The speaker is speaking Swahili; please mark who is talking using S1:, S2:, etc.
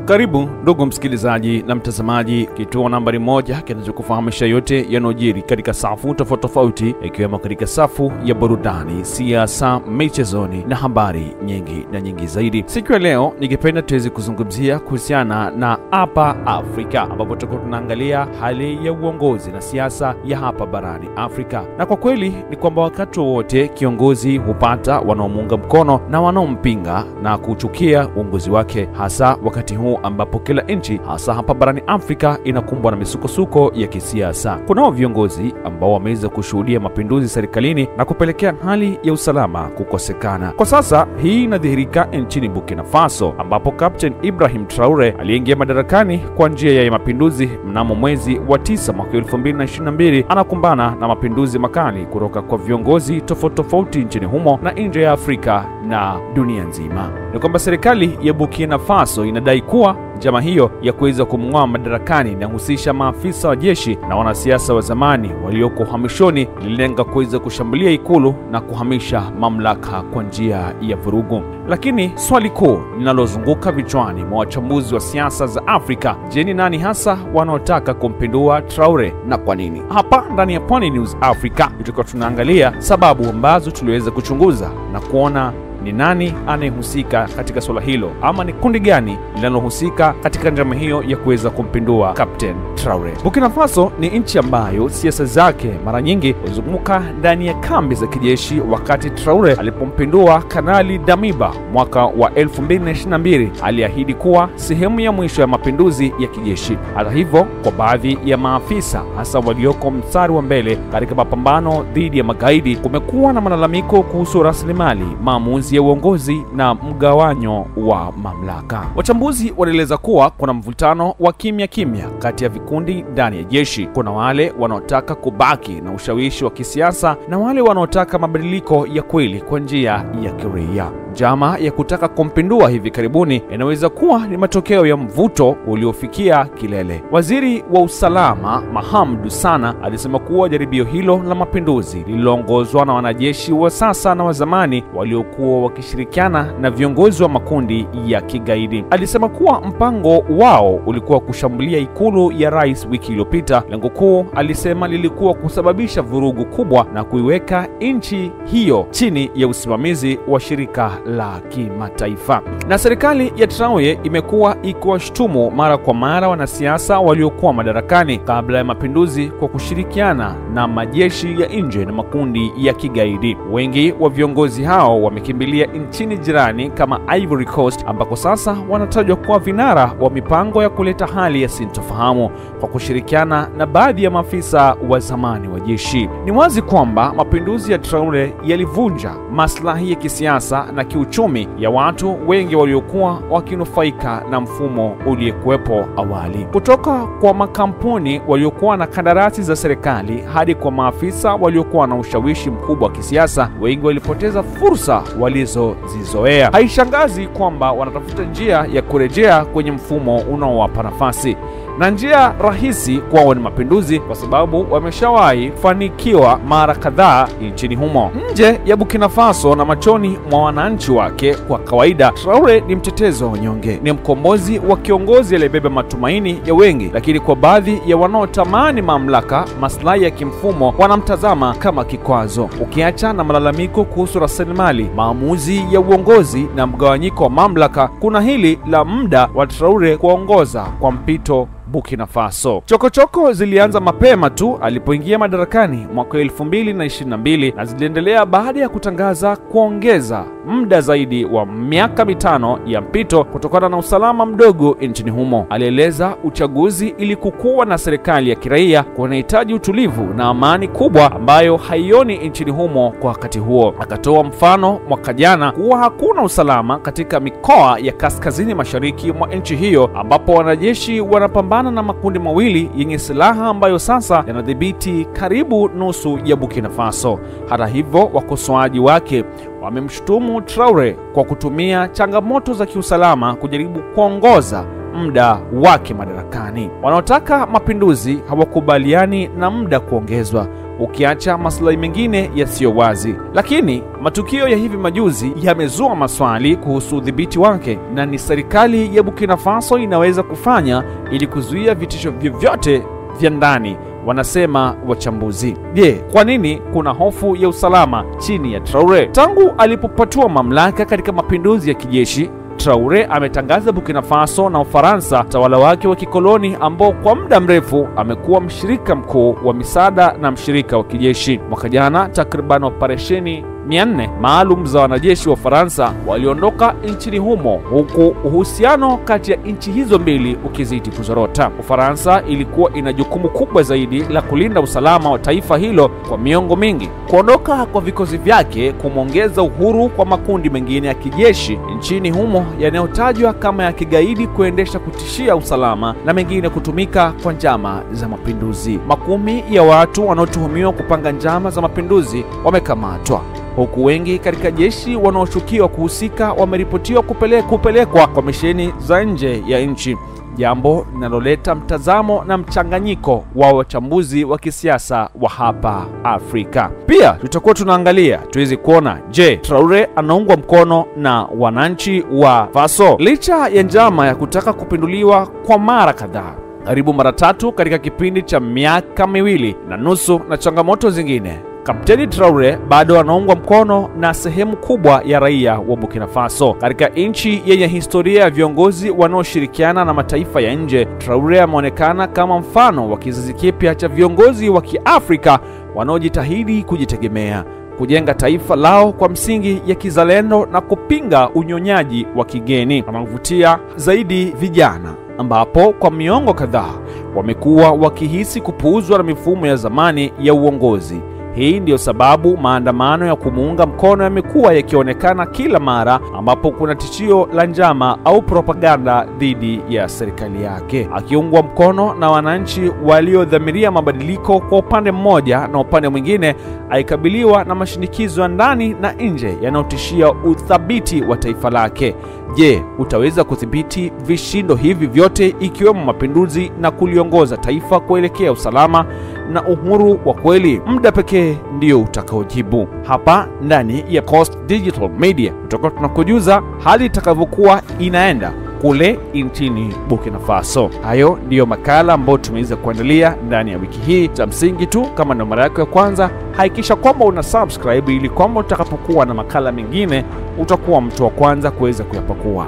S1: Karibu ndugu msikilizaji na mtazamaji, kituo nambari 1 kinachokufahamisha yote yanayojiri katika safu tofauti tofauti, ikiwemo katika safu ya burudani, siasa, michezoni na habari nyingi na nyingi zaidi. Siku ya leo ningependa tuweze kuzungumzia kuhusiana na hapa Afrika, ambapo tutakuwa tunaangalia hali ya uongozi na siasa ya hapa barani Afrika. Na kwa kweli ni kwamba wakati wote kiongozi hupata wanaomuunga mkono na wanaompinga na kuchukia uongozi wake, hasa wakati huu ambapo kila nchi hasa hapa barani Afrika inakumbwa na misukosuko ya kisiasa. Kunao viongozi ambao wameweza kushuhudia mapinduzi serikalini na kupelekea hali ya usalama kukosekana. Kwa sasa hii inadhihirika nchini Burkina Faso, ambapo Captain Ibrahim Traore aliingia madarakani kwa njia ya mapinduzi mnamo mwezi wa 9 mwaka 2022 anakumbana na mapinduzi makali kutoka kwa viongozi tofauti tofauti nchini humo na nje ya Afrika na dunia nzima. Ni kwamba serikali ya Burkina Faso inadai kuwa njama hiyo ya kuweza kumng'oa madarakani inahusisha maafisa wa jeshi na wanasiasa wa zamani walioko uhamishoni, ililenga kuweza kushambulia ikulu na kuhamisha mamlaka kwa njia ya vurugu. Lakini swali kuu linalozunguka vichwani mwa wachambuzi wa siasa za Afrika, je, ni nani hasa wanaotaka kumpindua Traore na kwa nini? Hapa ndani ya Pwani News Africa tutakuwa tunaangalia sababu ambazo tuliweza kuchunguza na kuona ni nani anayehusika katika swala hilo, ama ni kundi gani linalohusika katika njama hiyo ya kuweza kumpindua Captain Traore. Burkina Faso ni nchi ambayo siasa zake mara nyingi huzunguka ndani ya kambi za kijeshi. Wakati Traore alipompindua Kanali Damiba mwaka wa 2022, aliahidi kuwa sehemu ya mwisho ya mapinduzi ya kijeshi. Hata hivyo, kwa baadhi ya maafisa hasa walioko mstari wa mbele katika mapambano dhidi ya magaidi, kumekuwa na malalamiko kuhusu rasilimali, maamuzi ya uongozi na mgawanyo wa mamlaka. Wachambuzi wanaeleza kuwa kuna mvutano wa kimya kimya kati ya vikundi ndani ya jeshi. Kuna wale wanaotaka kubaki na ushawishi wa kisiasa na wale wanaotaka mabadiliko ya kweli kwa njia ya kiraia. Njama ya kutaka kumpindua hivi karibuni inaweza kuwa ni matokeo ya mvuto uliofikia kilele. Waziri wa usalama Mahamadou Sana alisema kuwa jaribio hilo la mapinduzi lililoongozwa na wanajeshi wa sasa na wa zamani waliokuwa wakishirikiana na viongozi wa makundi ya kigaidi. Alisema kuwa mpango wao ulikuwa kushambulia ikulu ya rais wiki iliyopita. Lengo kuu, alisema, lilikuwa kusababisha vurugu kubwa na kuiweka nchi hiyo chini ya usimamizi wa shirika la kimataifa. Na serikali ya Traore imekuwa ikiwashtumu mara kwa mara wanasiasa waliokuwa madarakani kabla ya mapinduzi kwa kushirikiana na majeshi ya nje na makundi ya kigaidi. Wengi wa viongozi hao wamekimbilia nchini jirani kama Ivory Coast, ambako sasa wanatajwa kuwa vinara wa mipango ya kuleta hali ya sintofahamu kwa kushirikiana na baadhi ya maafisa wa zamani wa jeshi. Ni wazi kwamba mapinduzi ya Traore yalivunja maslahi ya kisiasa na kiuchumi ya watu wengi waliokuwa wakinufaika na mfumo uliokuwepo awali. Kutoka kwa makampuni waliokuwa na kandarasi za serikali hadi kwa maafisa waliokuwa na ushawishi mkubwa wa kisiasa, wengi walipoteza fursa walizozizoea. Haishangazi kwamba wanatafuta njia ya kurejea kwenye mfumo unaowapa nafasi, na njia rahisi kwao ni mapinduzi, kwa sababu wameshawahi fanikiwa mara kadhaa nchini humo. Nje ya Burkina Faso na machoni mwa wananchi wake kwa kawaida, Traore ni mtetezi wa wanyonge, ni mkombozi wa kiongozi aliyebeba matumaini ya wengi, lakini kwa baadhi ya wanaotamani mamlaka, maslahi ya kimfumo, wanamtazama kama kikwazo. Ukiacha na malalamiko kuhusu rasilimali, maamuzi ya uongozi na mgawanyiko wa mamlaka, kuna hili la muda wa Traore kuongoza kwa mpito Burkina Faso. Chokochoko zilianza mapema tu alipoingia madarakani mwaka 2022 na ziliendelea baada ya kutangaza kuongeza muda zaidi wa miaka 5 ya mpito kutokana na usalama mdogo nchini humo. Alieleza uchaguzi ili kukuwa na serikali ya kiraia kunahitaji utulivu na amani kubwa ambayo haioni nchini humo kwa wakati huo. Akatoa mfano mwaka jana kuwa hakuna usalama katika mikoa ya kaskazini mashariki mwa nchi hiyo, ambapo wanajeshi wanapambana na makundi mawili yenye silaha ambayo sasa yanadhibiti karibu nusu ya Burkina Faso. Hata hivyo, wakosoaji wake wamemshutumu Traore kwa kutumia changamoto za kiusalama kujaribu kuongoza muda wake madarakani. Wanaotaka mapinduzi hawakubaliani na muda kuongezwa, ukiacha maslahi mengine yasiyo wazi. Lakini matukio ya hivi majuzi yamezua maswali kuhusu udhibiti wake na ni serikali ya Burkina Faso inaweza kufanya ili kuzuia vitisho vyovyote vya ndani, wanasema wachambuzi. Je, kwa nini kuna hofu ya usalama chini ya Traore? Tangu alipopatua mamlaka katika mapinduzi ya kijeshi, Traore ametangaza Burkina Faso na Ufaransa, tawala wake wa kikoloni ambao kwa muda mrefu amekuwa mshirika mkuu wa misaada na mshirika wa kijeshi. Mwaka jana takriban operesheni 400 maalum za wanajeshi wa Ufaransa waliondoka nchini humo, huku uhusiano kati ya nchi hizo mbili ukizidi kuzorota. Ufaransa ilikuwa ina jukumu kubwa zaidi la kulinda usalama wa taifa hilo kwa miongo mingi. Kuondoka kwa vikosi vyake kumongeza uhuru kwa makundi mengine ya kijeshi nchini humo yanayotajwa kama ya kigaidi kuendesha kutishia usalama na mengine kutumika kwa njama za mapinduzi. Makumi ya watu wanaotuhumiwa kupanga njama za mapinduzi wamekamatwa, huku wengi katika jeshi wanaoshukiwa kuhusika wameripotiwa kupelekwa kwa misheni za nje ya nchi, jambo linaloleta mtazamo na mchanganyiko wa wachambuzi wa kisiasa wa hapa Afrika. Pia tutakuwa tunaangalia tuweze kuona, je, Traore anaungwa mkono na wananchi wa Faso licha ya njama ya kutaka kupinduliwa kwa mara kadhaa, karibu mara tatu katika kipindi cha miaka 2.5 na changamoto zingine. Kapteni Traore bado anaungwa mkono na sehemu kubwa ya raia wa Burkina Faso. Katika nchi yenye historia ya viongozi wanaoshirikiana na mataifa ya nje, Traore ameonekana kama mfano wa kizazi kipya cha viongozi wa Kiafrika wanaojitahidi kujitegemea, kujenga taifa lao kwa msingi ya kizalendo na kupinga unyonyaji wa kigeni. Anavutia zaidi vijana, ambapo kwa miongo kadhaa wamekuwa wakihisi kupuuzwa na mifumo ya zamani ya uongozi. Hii ndiyo sababu maandamano ya kumuunga mkono yamekuwa yakionekana kila mara ambapo kuna tishio la njama au propaganda dhidi ya serikali yake. Akiungwa mkono na wananchi waliodhamiria mabadiliko kwa upande mmoja, na upande mwingine aikabiliwa na mashinikizo ya ndani na nje yanayotishia uthabiti wa taifa lake. Je, utaweza kudhibiti vishindo hivi vyote ikiwemo mapinduzi na kuliongoza taifa kuelekea usalama na uhuru wa kweli? Muda pekee ndio utakaojibu. Hapa ndani ya Coast Digital Media tutakuwa tunakujuza hali itakavyokuwa inaenda kule nchini Burkina Faso. Hayo ndiyo makala ambayo tumeweza kuandalia ndani ya wiki hii. Cha msingi tu, kama ndio mara yako ya kwanza, hakikisha kwamba una subscribe ili kwamba utakapokuwa na makala mengine utakuwa mtu wa kwanza kuweza kuyapakua.